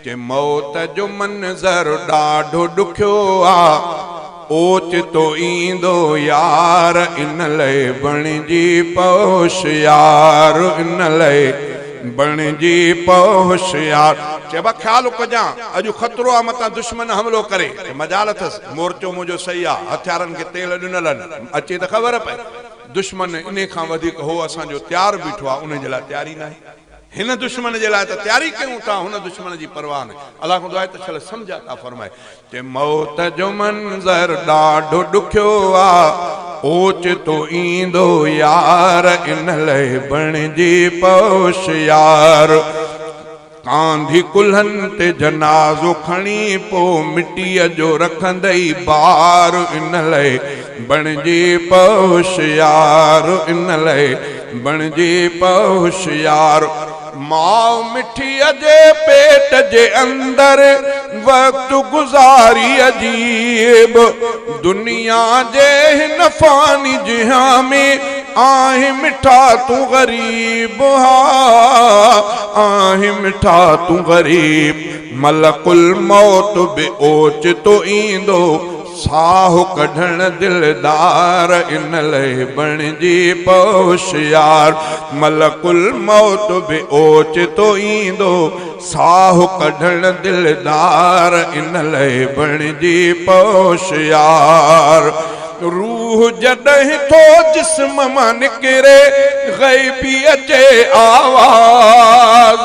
چي موت جو منظر ڏاڍو ڏکيو آ، اوچتو ايندو يار ان لئه بڻجي پئو هوشيار ان لئه بڻجي پئو هوشيار. چي ابا خيال ڪجان اڄ خطرو آ متان دشمن حملو ڪري. چي مجال اٿس مورچو منهنجو صحيح آ هٿيارن کي تيل ڏنل آهن اچي ته خبر پئي. دشمن انهي کان وڌيڪ هو اسان جو تيار بيٺو آ انهي جي لاء تياري ناهي. هن دشمن جي لاء ته تياري ڪيون ٿا هن دشمن جي پرواهه ناهي. الله کان دعا آهي ته شل سمجهه عطا فرمائي. چي موت جو منظر ڏاڍو ڏکيو آ، اوچتو ايندو يار، ان لئه بڻجي پئو هوشيار. ڪانڌي ڪلهن تي جنازو کڻي پو مٽيء جو رکندئي بار، ان لئه بڻجي پئو هوشيار، ان لئه بڻجي پئو هوشيار. ماء مٺيء جي پيٽ جي اندر وقت گذاري عجيب دنيا جي هن فاني جهان ۾ آهين مٺا تون غريب ها آهين مٺا تون غريب ملڪ الموت به اوچتو ايندو ساهه ڪڍڻ دلدار ان لئه بڻجي پئو هوشيار ملڪ الموت به اوچتو ايندو ساهه ڪڍڻ دلدار ان لئه بڻجي پئو هوشيار روح جڏهن ٿو جسم مان نڪري غيبي اچي آواز.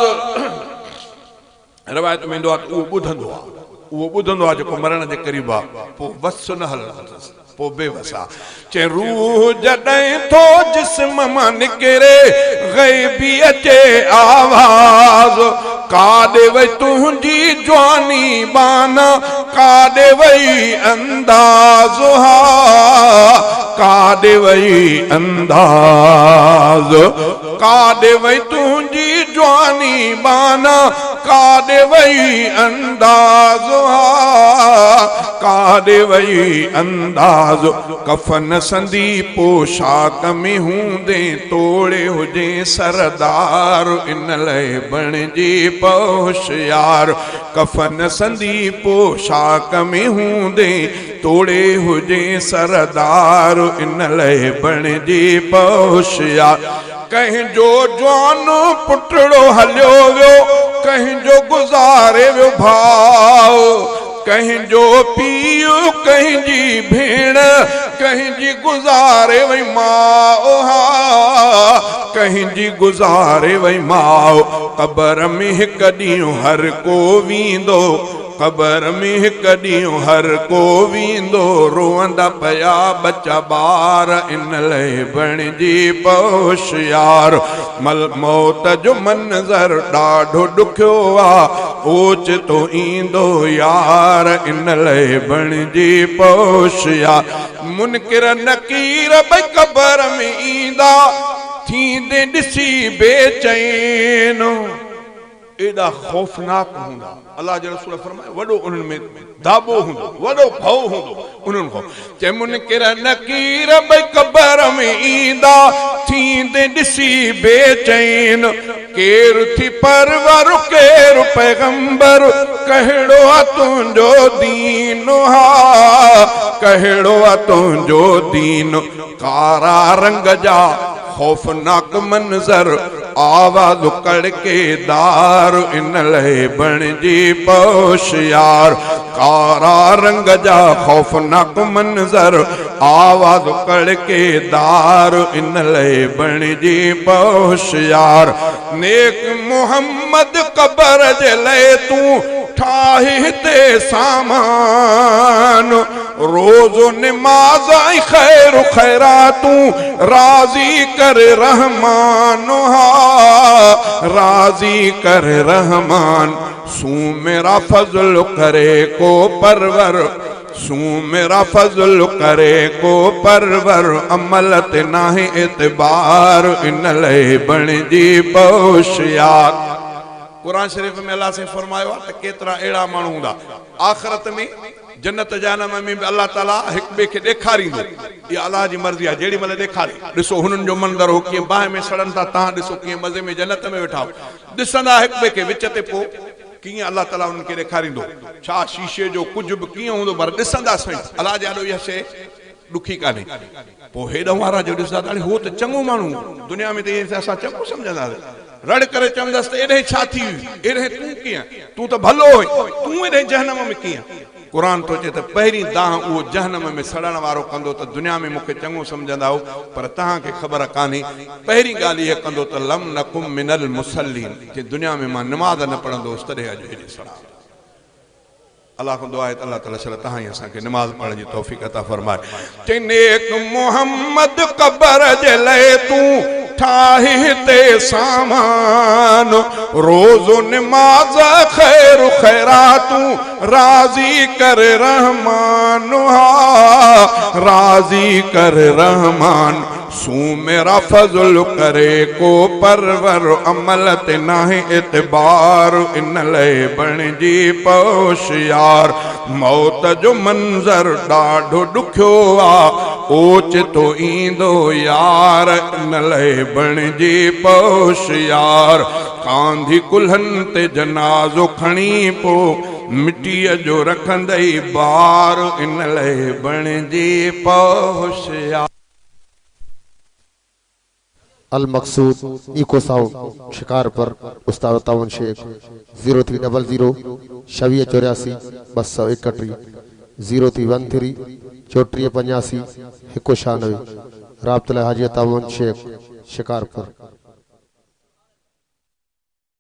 روايت ۾ ايندو آهي ته اهو ٻڌندو آهي، اهو ٻڌندو آهي جيڪو مرڻ جي قريب آهي، پوء وس نه هلندو اٿس، پوء بي وس آهي. چي روح جڏهن ٿو جسم مان نڪري، غيبي اچي آواز، ڪاڏي وئي تنهنجي جواني ٻانها، ڪاڏي وئي انداز ها، ڪاڏي وئي انداز. ڪاڏي وئي تنهنجي جواني ٻانها، ڪاڏي وئي انداز ها، ڪاڏي وئي انداز. ڪفن سندي پوشاڪ ۾ هوندين، توڙي هجين سردار، ان لئه بڻجي پئو هوشيار. ڪفن سندي پوشاڪ ۾ هوندين، توڙي هجين سردار، ان لئه بڻجي پئو هوشيار. ڪنهن جو جوان پٽڙو هليو ويو، ڪنهن جو گذاري ويو ڀاء، ڪنهن جو پيء، ڪنهن جي ڀيڻ، ڪنهن جي گذاري وئي ماء، ها ڪنهن جي گذاري وئي ماء. قبر ۾ هڪ ڏينهن هر ڪو ويندو، قبر ۾ هڪ ڏينهن هر ڪو ويندو، روئندا پيا ٻچا ٻار، ان لئه بڻجي پئو هوشيار. مل موت جو منظر ڏاڍو ڏکيو آ، اوچتو ايندو يار، ان لئه بڻجي پئو هوشيار. منڪر نڪير ٻئي قبر ۾ ايندا، ٿيندين ڏسي بي چين. ايڏا خوفناڪ هوندا. الله جي رسول فرمايو، وڏو انهن ۾ داٻو هوندو، وڏو ڀؤ هوندو انهن کان. چي منڪر نڪير ٻئي قبر ۾ ايندا، ٿيندين ڏسي بي چين. ڪير ٿي پرور ڪير پيغمبر، ڪهڙو آ تنهنجو دين ها، ڪهڙو آ تنهنجو دين. ڪارا رنگ جا خوفناڪ منظر، آواز ڪڙڪيدار، ان لئه بڻجي پئو هوشيار. ڪارا رنگ جا خوفناڪ منظر، آواز ڪڙڪيدار، ان لئه بڻجي پئو هوشيار. نيڪ محمد قبر جي لئه تون ٺاهه هتي سامان. روزو نماز ۽ خير خيراتون راضي ڪر رحمان ها راضي ڪر رحمان سون ميرا فضل ڪري ڪو پرور سون ميرا فضل ڪري ڪو پرور عمل تي ناهي اعتبار ان لئه بڻجي پئو هوشيار. قرآن شريف ۾ الله سائين فرمايو آهي ته ڪيترا اهڙا ماڻهو هوندا آخرت ۾ جنت جهنم ۾ به الله تعاليٰ هڪ ٻئي کي ڏيکاريندو. اها الله جي مرضي آهي جهڙي مهل ڏيکاري. ڏسو هنن جو منظر هو ڪيئن باهه ۾ سڙن ٿا توهان ڏسو ڪيئن مزي ۾ جنت ۾ ويٺا آهيو. ڏسندا هڪ ٻئي کي وچ تي پوء. ڪيئن الله تعاليٰ انهن کي ڏيکاريندو؟ ڇا شيشي جو ڪجهه به ڪيئن هوندو؟ پر ڏسندا سهي، الله جي آڏو اها شيء ڏکي ڪانهي. پوء هيڏانهن وارا جو ڏسندا ته اڙي هو ته چڱو ماڻهو هو، دنيا ۾ ته ائين اسان چڱو سمجهنداسين. رڙ ڪري چوندس ته ايڏهين ڇا ٿي هئي؟ ايڏهين تون ڪيئن؟ تون ته ڀلو هئين، تون ايڏهين جهنم ۾ ڪيئن؟ قرآن ٿو چئي ته پهرين دانهن اهو جهنم ۾ سڙڻ وارو ڪندو ته دنيا ۾ مون کي چڱو سمجهندا هئو پر توهان کي خبر ڪانهي. پهرين ڳالهه اها ڪندو ته لم نڪن من المصلين چي دنيا ۾ مان نماز نه پڙهندو هوس تڏهن اڄ هيڏي سڙان ٿو. الله کان دعا آهي ته الله تعالي شل توهان ۽ اسان کي نماز پڙهڻ جي توفيق عطا فرمائي. چي نيڪ محمد قبر جي لئه تون ٺاهه هتي سامان روز نماز خير خيراتون راضي ڪر رحمان ها راضي ڪر رحمان سومرا فضل ڪري ڪو پرور عمل تي ناهي اعتبار ان لئه بڻجي پئو هوشيار موت جو منظر ڏاڍو ڏکيو آ اوچتو ايندو يار ان لئه بڻجي پئو هوشيار ڪانڌي ڪلهن تي جنازو کڻي پو مٽيء جو رکندئي بار ان لئه بڻجي پئو هوشيار. المقصود ايڪو سائونڊ شڪارپور استاد Ataun Shaikh zero three double zero ڇويهه 84 231 زيرو ٿري ون ٿري 34 85 هڪ 96 رابطي لاء حاجي عطا محمد شيخ شڪارپور.